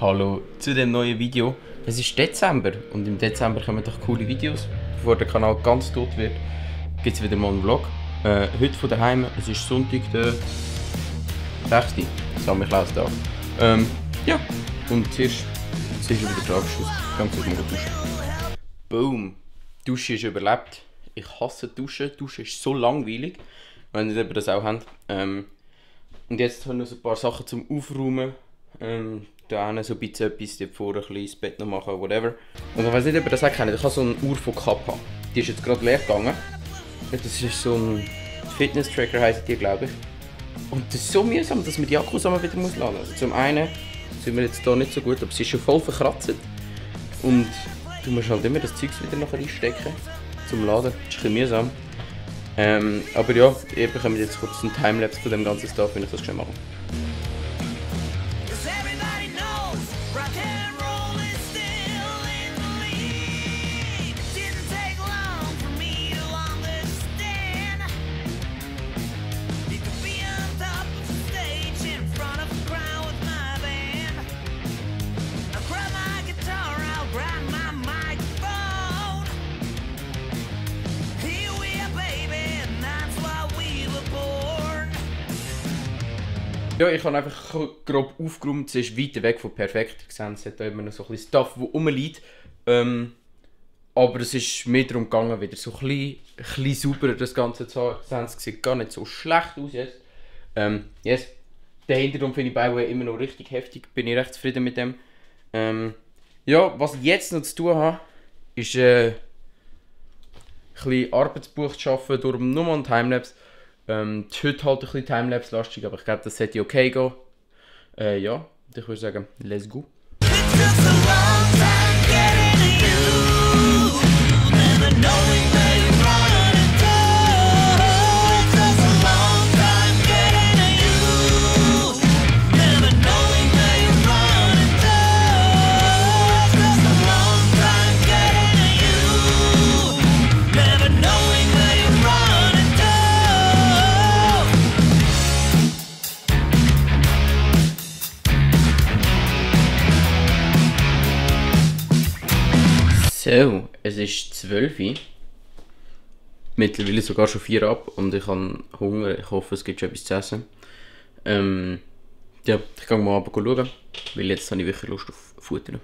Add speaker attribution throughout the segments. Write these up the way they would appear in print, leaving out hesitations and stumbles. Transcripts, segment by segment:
Speaker 1: Hallo zu dem neuen Video. Es ist Dezember und im Dezember kommen doch coole Videos. Bevor der Kanal ganz tot wird, gibt es wieder mal einen Vlog. Heute von daheim, es ist Sonntag, der 6. Samichlaustag. Ja, und zuerst ist wieder der Abschluss. Ganz gut mal duschen. Boom! Dusche ist überlebt. Ich hasse Duschen. Duschen ist so langweilig, wenn ihr das auch habt. Und jetzt habe ich noch so ein paar Sachen zum Aufräumen. Da hinten so ein bisschen etwas, dort vorne ein bisschen das Bett noch machen, whatever. Und ich weiß nicht, ob ihr das auch kennt. Ich habe so eine Uhr von Kappa. Die ist jetzt gerade leer gegangen. Das ist so ein Fitness-Tracker, heisst die, glaube ich. Und das ist so mühsam, dass man die Akkus immer wieder laden muss. Also zum einen sind wir jetzt hier nicht so gut, aber sie ist schon voll verkratzt. Und du musst halt immer das Zeug wieder nachher einstecken zum Laden. Das ist ein bisschen mühsam. Aber ja, ihr bekommt jetzt kurz einen Timelapse von dem ganzen Stuff, wenn ich das schnell mache. Ja, ich habe einfach grob aufgeräumt, es ist weit weg von perfekt. Ihr seht, es hat da immer noch so ein bisschen Stuff, das rumliegt. Aber es ist mehr darum gegangen, wieder so ein bisschen sauberer das Ganze zu haben. Es sieht gar nicht so schlecht aus jetzt. Yes. Der Hintergrund finde ich bei immer noch richtig heftig, bin ich recht zufrieden mit dem. Ja, was ich jetzt noch zu tun habe, ist ein bisschen Arbeitsbuch zu arbeiten, darum nur mal ein Timelapse. Heute halt ein bisschen Timelapse-lastig, aber ich glaube, das sollte okay gehen. Ja, ich würde sagen, let's go. So, es ist 12 Uhr. Mittlerweile sogar schon 4 ab und ich habe Hunger. Ich hoffe, es gibt schon etwas zu essen. Ja, ich gehe mal runter schauen, weil jetzt habe ich wirklich Lust auf Futter.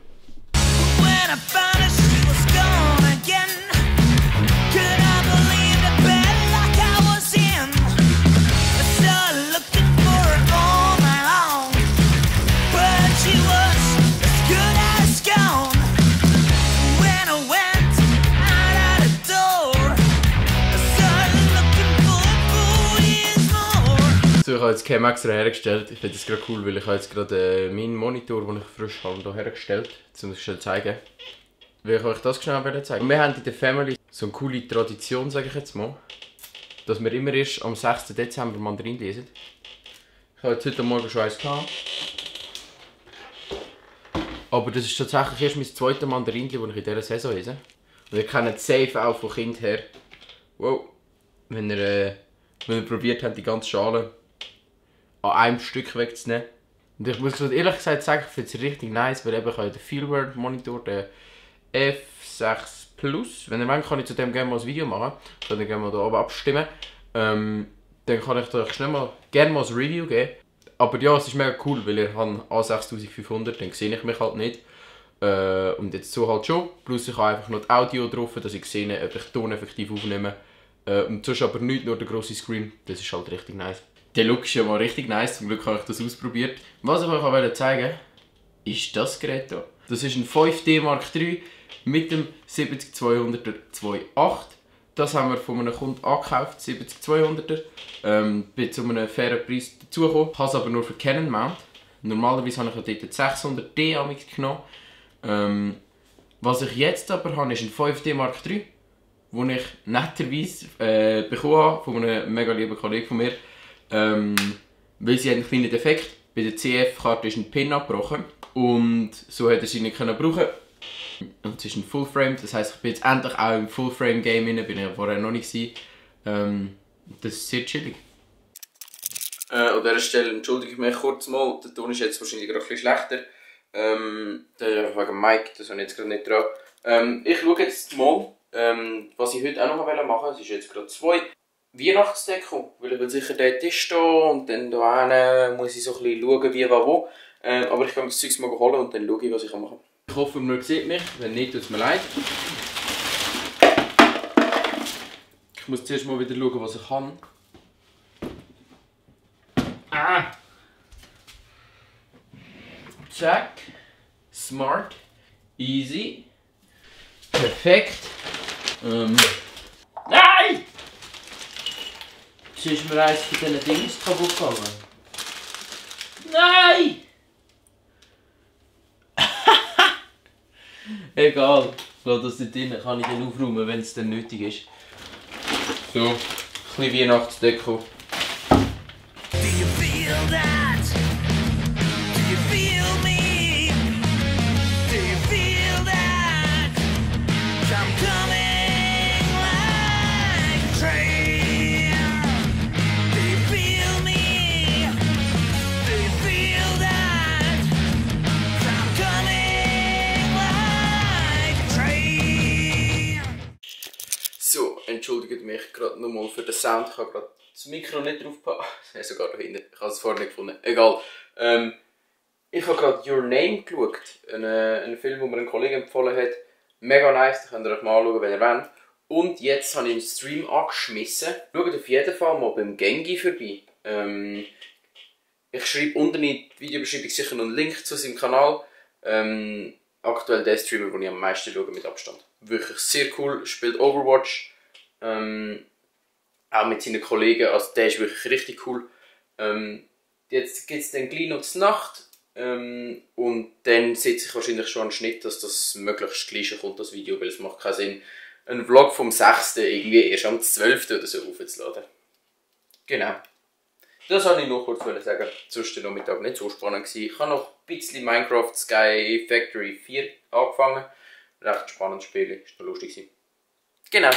Speaker 1: Ich habe jetzt Cam extra hergestellt. Ich finde das gerade cool, weil ich habe jetzt gerade meinen Monitor, den ich frisch habe, hier hergestellt, um euch schnell zu zeigen. Will ich euch das schnell zeigen. Wir haben in der Family so eine coole Tradition, sage ich jetzt mal, dass wir immer erst am 6. Dezember Mandarin lesen. Ich habe jetzt heute Morgen schon eins gehabt. Aber das ist tatsächlich erst mein zweites Mandarin, das ich in dieser Saison lese. Und ihr kennt es safe auch von Kind her. Wow. Wenn ihr probiert habt, die ganze Schale an einem Stück wegzunehmen. Und ich muss ehrlich gesagt sagen, ich finde es richtig nice, weil eben ich habe den Feelworld Monitor, den F6 Plus. Wenn ihr wollt, kann ich zu dem gerne mal ein Video machen. Könnt ihr gerne mal hier oben abstimmen. Dann kann ich euch schnell mal gerne mal ein Review geben. Aber ja, es ist mega cool, weil ihr habt A6500, dann sehe ich mich halt nicht. Und jetzt so halt schon. Plus ich habe einfach noch das Audio drauf, dass ich sehe, ob ich den Ton effektiv aufnehme. Und sonst aber nicht nur der grosse Screen. Das ist halt richtig nice. Der Look ist ja mal richtig nice, zum Glück habe ich das ausprobiert. Was ich euch zeigen wollte, ist das Gerät hier. Das ist ein 5D Mark III mit dem 70200er 2.8. Das haben wir von einem Kunden angekauft, 70200er. Bin zu einem fairen Preis dazugekommen. Ich habe es aber nur für Canon Mount. Normalerweise habe ich dort den 600D genommen. Was ich jetzt aber habe, ist ein 5D Mark III, den ich netterweise bekommen habe von einem mega lieben Kollegen von mir. Weil sie einen kleinen Defekt. Bei der CF-Karte ist ein Pin abgebrochen und so hätte er sie nicht brauchen. Und es ist ein Full-Frame, das heisst, ich bin jetzt endlich auch im Full-Frame-Game rein, bin ich ja vorher noch nicht gewesen. Das ist sehr chillig. An dieser Stelle entschuldige ich mich kurz mal, der Ton ist jetzt wahrscheinlich gerade ein bisschen schlechter. Das ist einfach wegen Mike, das habe ich jetzt gerade nicht dran. Ich schaue jetzt mal, was ich heute auch noch machen wollte. Es ist jetzt gerade 2 Weihnachtsdeko, weil ich will sicher den Tisch stehen und dann da hinten muss ich so ein bisschen schauen, wie, wo. Aber ich kann das Zeug mal holen und dann schaue ich, was ich machen kann. Ich hoffe, man sieht mich, wenn nicht, tut es mir leid. Ich muss zuerst mal wieder schauen, was ich kann. Ah! Check. Smart. Easy. Perfekt. Nein! Jetzt ist mir eins von diesen Dingen kaputt gegangen. Nein! Egal. Lass das nicht drin, kann ich dann aufräumen, wenn es dann nötig ist. So, ein bisschen Weihnachtsdeko. So, entschuldigt mich gerade nochmal für den Sound. Ich habe gerade das Mikro nicht drauf gepackt. Sogar da hinten. Ich habe es vorher nicht gefunden. Egal. Ich habe gerade Your Name geschaut. Einen Film, den mir ein Kollege empfohlen hat. Mega nice, da könnt ihr euch mal anschauen, wenn ihr wollt. Und jetzt habe ich den Stream angeschmissen. Schaut auf jeden Fall mal beim Gengi vorbei. Ich schreibe unten in die Videobeschreibung sicher noch einen Link zu seinem Kanal. Aktuell der Streamer, den ich am meisten schaue mit Abstand. Wirklich sehr cool, spielt Overwatch. Auch mit seinen Kollegen, also der ist wirklich richtig cool. Jetzt gibt es dann gleich noch die Nacht. Und dann setze ich wahrscheinlich schon einen Schnitt, dass das möglichst gleich kommt, das Video, weil es macht keinen Sinn, einen Vlog vom 6. irgendwie erst am 12. oder so aufzuladen. Genau. Das wollte ich noch kurz sagen. Sonst war der Nachmittag nicht so spannend gewesen. Ich habe noch ein bisschen Minecraft Sky Factory 4 angefangen. Recht spannendes Spiel, ist noch lustig gewesen. Genau.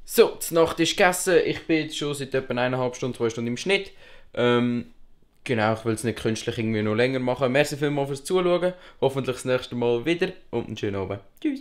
Speaker 1: So, die Nacht ist gegessen. Ich bin jetzt schon seit etwa 1,5 Stunden, 2 Stunden im Schnitt. Genau, ich will es nicht künstlich irgendwie noch länger machen. Merci vielmals fürs Zuschauen. Hoffentlich das nächste Mal wieder und einen schönen Abend. Tschüss.